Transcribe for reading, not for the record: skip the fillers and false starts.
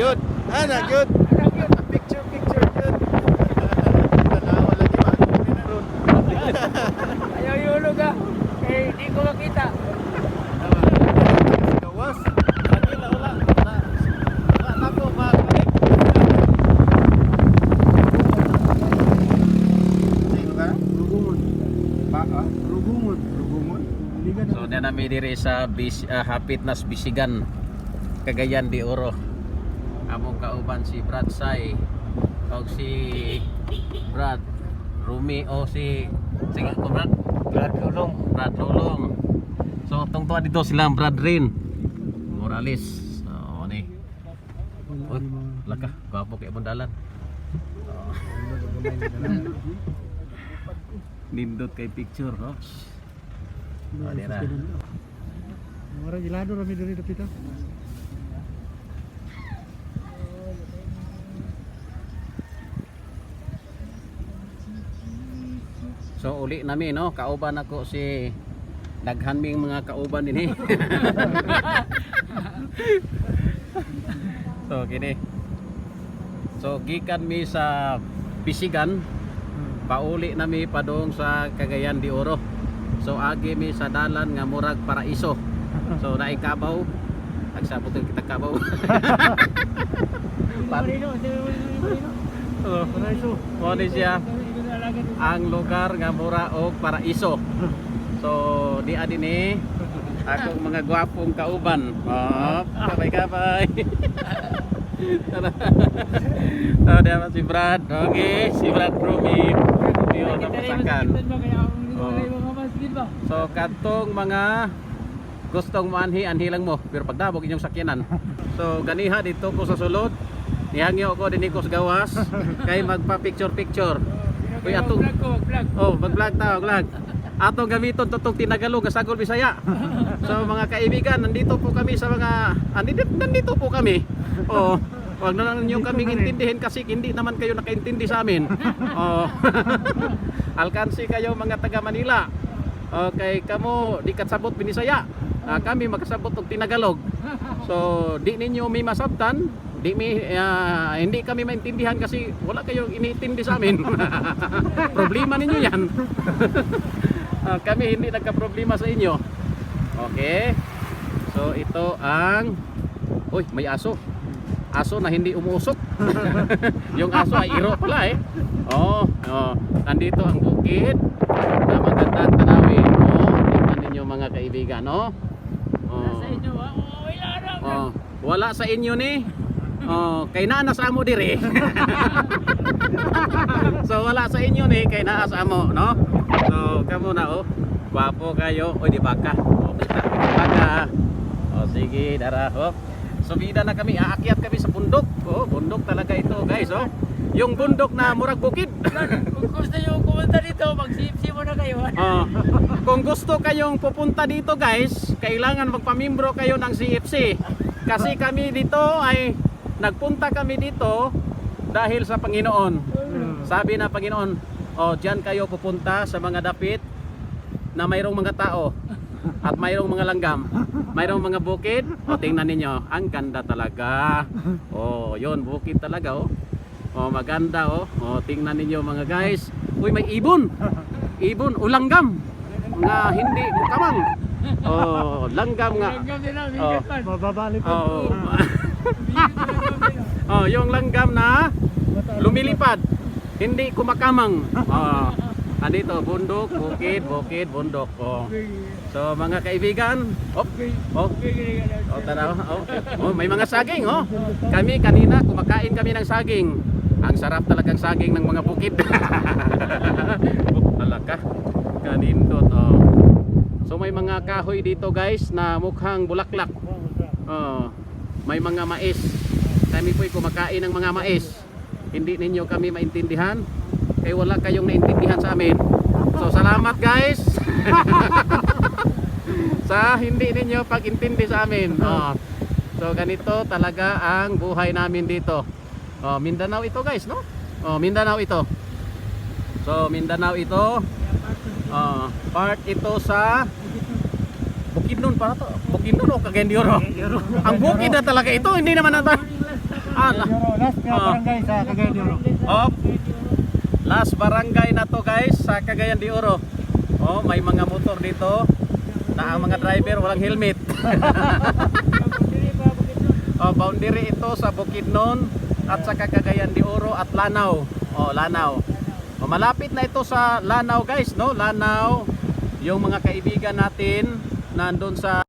Good. Ana, good. Picture, picture, good. Tanawa lagi ba? Ano na ron? Ayaw yulog ah. Eh, di ko makita. Tama. Gawas. Lagi na wala. Wala. Wala na ko ma. Sino ka? Rugungon. Ba, ah? Rugungon. Rugungon? Liga So na nami diri sa hapit nas Bisigan, Cagayan de Oro. Among kauban si Brad Sai og si Brad Rumi o si sige ko Brad. Brad Lulong. Brad Lulong. So tungtuan dito sila Brad Rin Morales. So ni. Uy, laka, gwapo kay bundalan. Nindot kay picture, oops. Oh, dira. Mura gilado rami diri dapita. So uli nami no, kauban ako si daghan ming mga kauban dinhi. So kini. So gikan mi sa Pisigan, pauli nami padung sa Cagayan de Oro. So agi mi sa dalan nga murag paraiso. So naay kabaw, agsabot kita kabaw. Marino, Marino. So, Paraiso. mo ni siya ang lugar nga mura og paraiso. So di adini akong mga gwapong kauban. Oh, kabay kabay. Tara. Oh, di si Brad. Okay, si Brad Rumi. Yo na pasakan. Oh. So katong mga gustong moanhi, anhi lang mo pero pagdabog inyong sakyanan. So ganiha dito ko sa sulod. Nihangyo ko dinhi ko sa gawas kay magpa-picture picture. Uy, atong Vlog ko, vlog. Oh, mag-vlog ta, vlog. Atong gamiton totong tinagalog nga sagol Bisaya. So mga kaibigan, nandito po kami sa mga nandito po kami. Oh, wag na lang ninyo kaming intindihin kasi hindi naman kayo nakaintindi sa amin. Oh. Alkansi kayo mga taga Manila. Okay, kamo di kasabot Binisaya. Ah, kami makasabot og tinagalog. So, di ninyo mi masabtan, di mi hindi kami maintindihan kasi wala kayong iniintindi sa amin. Problema ninyo 'yan. Ah, kami hindi nagka-problema sa inyo. Okay. So ito ang uy, may aso. Aso na hindi umuusok. Yung aso ay iro pala eh. Oh, oh. Nandito ang bukid na magandang tanawin. Oh, tingnan ninyo mga kaibigan, oh. Oh. Sa inyo, ah. Oh, wala na. Oh, wala sa inyo ni. Oh, kay naa na sa amo dire. So wala sa inyo ni kay naa sa amo, no? So kamo na oh. Gwapo kayo. Oy, di baka. Oh, kita di baka. Oh, sige, dara oh. So bida na kami, aakyat kami sa bundok. Oh, bundok talaga ito, guys, oh. Yung bundok na murag bukid. Kung gusto nyo pumunta dito, mag-CFC muna kayo. Oh. Kung gusto kayong pupunta dito guys, kailangan magpamimbro kayo ng CFC. Kasi kami dito ay nagpunta kami dito dahil sa Panginoon. Sabi na Panginoon, oh, diyan kayo pupunta sa mga dapit na mayroong mga tao at mayroong mga langgam, mayroong mga bukid. O tingnan ninyo, ang ganda talaga. Oh, 'yun, bukid talaga oh. Oh, maganda oh. Oh, tingnan ninyo mga guys. Uy, may ibon. Ibon o langgam nga hindi mukamang. Oh, langgam nga. Langgam din ah, Oh. bigat man. Mababalik pa. Oh. Oh, yung langgam na lumilipad, hindi kumakamang. Oh. Andito, bundok, bukid, bukid, bundok. Oh. So mga kaibigan, oh, oh, oh, tara, oh, oh, may mga saging, oh. Kami kanina kumakain kami ng saging. Ang sarap talagang saging ng mga bukid. Oh, alaka. Kanindot, oh. So may mga kahoy dito guys na mukhang bulaklak. Oh, may mga mais. Kami po'y kumakain ng mga mais. Hindi ninyo kami maintindihan. Kaya wala kayong naintindihan sa amin. So salamat guys. Sa hindi ninyo pag-intindi sa amin. Oh. So ganito talaga ang buhay namin dito. Oh, Mindanao ito guys, no? Oh, Mindanao ito. So Mindanao ito. Oh, part ito sa Bukidnon para to. Bukidnon o Cagayan de Oro? Ang bukid na talaga ito, hindi naman nata. Ah, De Oro. Last nga barangay sa Cagayan de Oro. Oh, last barangay na to, guys, sa Cagayan de Oro. Oh, may mga motor dito na ang mga driver walang helmet. Oh, boundary ito sa Bukidnon at sa Cagayan de Oro at Lanao. Oh, Lanao. Oh, malapit na ito sa Lanao, guys, no? Lanao, yung mga kaibigan natin nandun sa